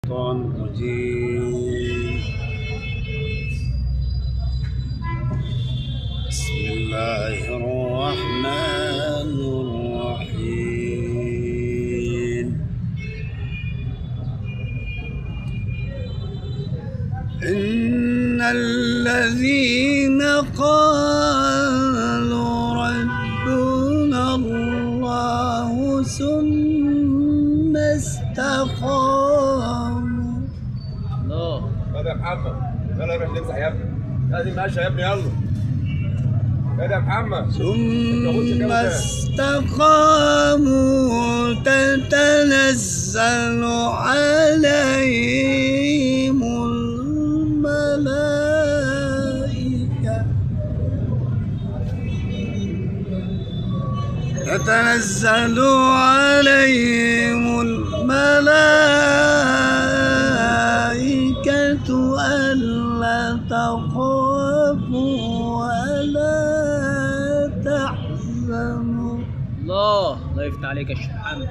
الشيطان الرجيم. بسم الله الرحمن الرحيم. إن الذين قالوا ربنا الله ثم استقاموا. الله يا محمد، يلا روح نمسح يا ابني، لازم ماشي يا ابني، يلا يا محمد. ثم استقاموا تتنزل عليهم الملائكة ألا تخافوا ولا تحزنوا. الله يفتح عليك يا شيخ محمد.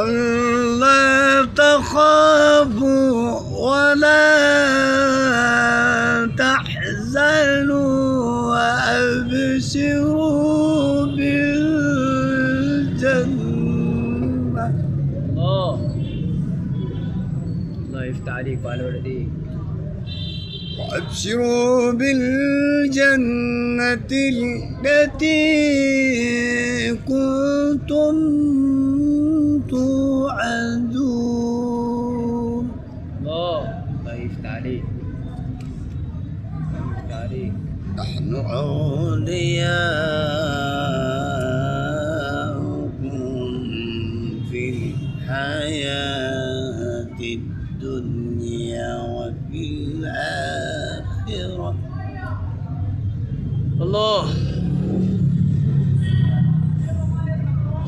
ألا تخافوا ولا تحزنوا وأبشروا بالجنة. الله يفتح عليك وعلى والديك. وأبشروا بالجنة التي كنتم توعدون. الله يفتح عليك. نحن أولياؤكم في الحياة الدنيا وفي الآخرة. الله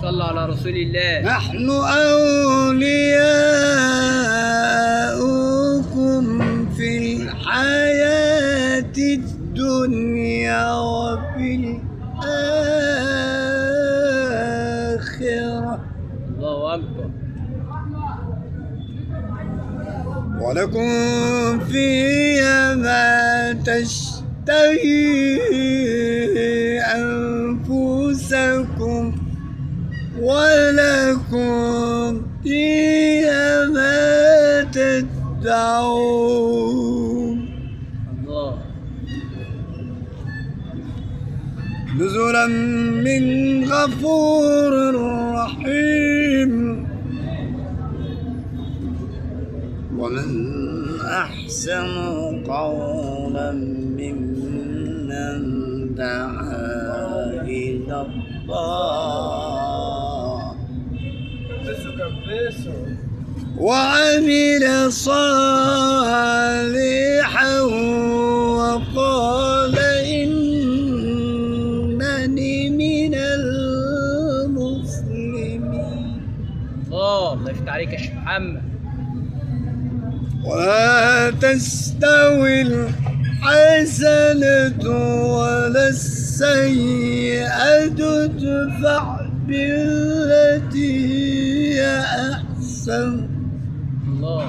صلى على رسول الله. نحن أولياؤكم في الحياة الدنيا وفي الآخرة. الله أكبر. ولكم فيها ما تشتهي أنفسكم ولكم فيها ما تدعون. الله نزلا من غفور رحيم. ومن أحسن قولا ممن دعا إلى الله وعمل صالحا وقال إنني من المسلمين. الله يفتح عليك يا شيخ محمد. ولا تستوي الحسنة ولا السيئة ادفع بالتي هي أحسن. الله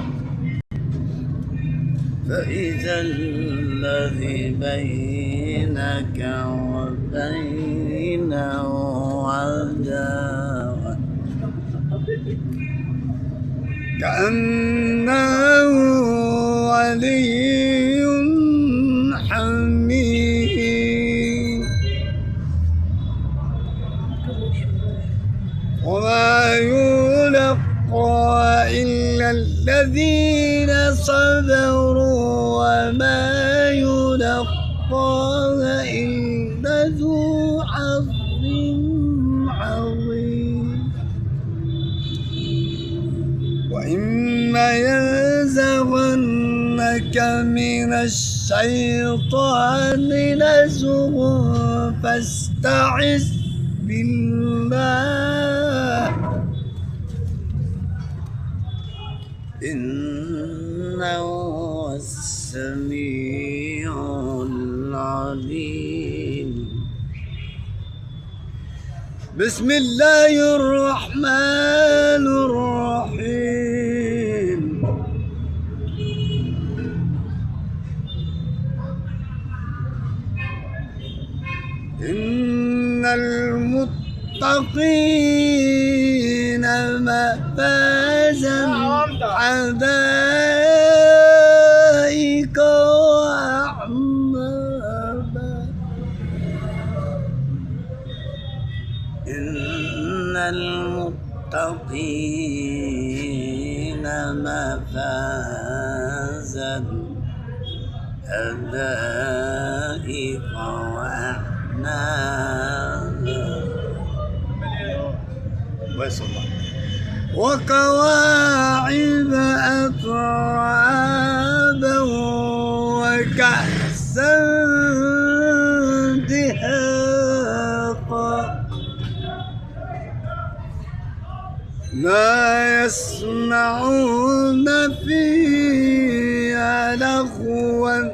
فإذا الذي بينك وبينه عداوة كأنه ولي حميم. وما يلقى إلا الذين صبروا وما يلقاها إلا ذو حظ عظيم. وإما ينزغنك من الشيطان نزغ فاستعذ بالله إنه هو السميع العليم. بسم الله الرحمن الرحيم. للمتقين مفازا حدائق وأعنابا إن المتقين مفازا حدائق وأعنابا وكواعب أترابا وكأسا دهاقا لا يسمعون فيها لغوا